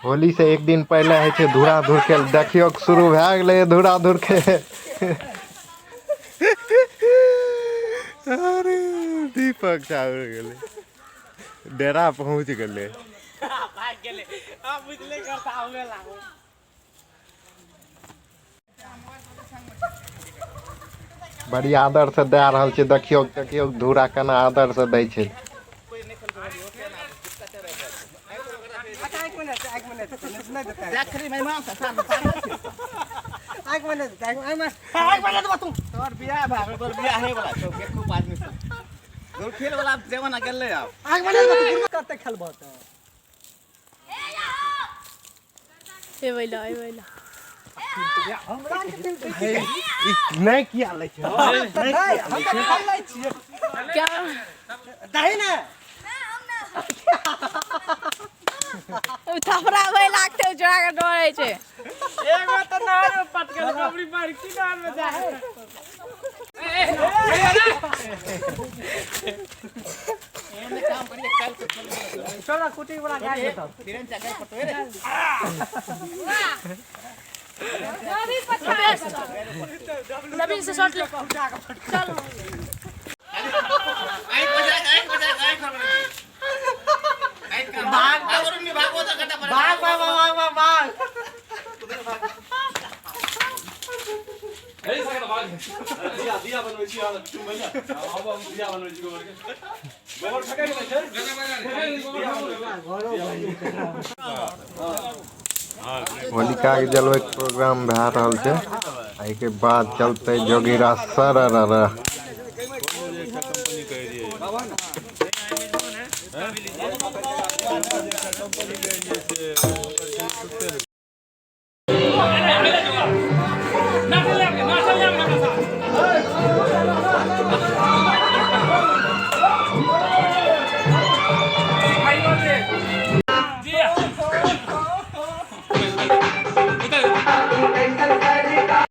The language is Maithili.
होली से एक दिन पहिले होइ छै धूरा धूर खेल। देखियौ शुरू भए गेलै धूरा धूर खेल। अरे दीपक चाउर गेलै, डेरा पहुँच गेलै। बड़ी आदर से दए रहल छै। देखियौ देखियौ धूरा केना आदर से दै छै। नहि किया लै छै? थपड़ाबै लागतै, चोरा के डरे छै। एगो तऽ नहर में पटकल कबरी बड़की नहर में जाए। नवीन से शॉट ले चल। भाग भाग भाग भाग भाग। दिया बनबै छी, दिया बनबै छी गोबर के। गोबर फेकै गेलै छै। होलिका के जलबै के प्रोग्राम भए रहल छै। एहिके बाद चलतै जोगीरा सर।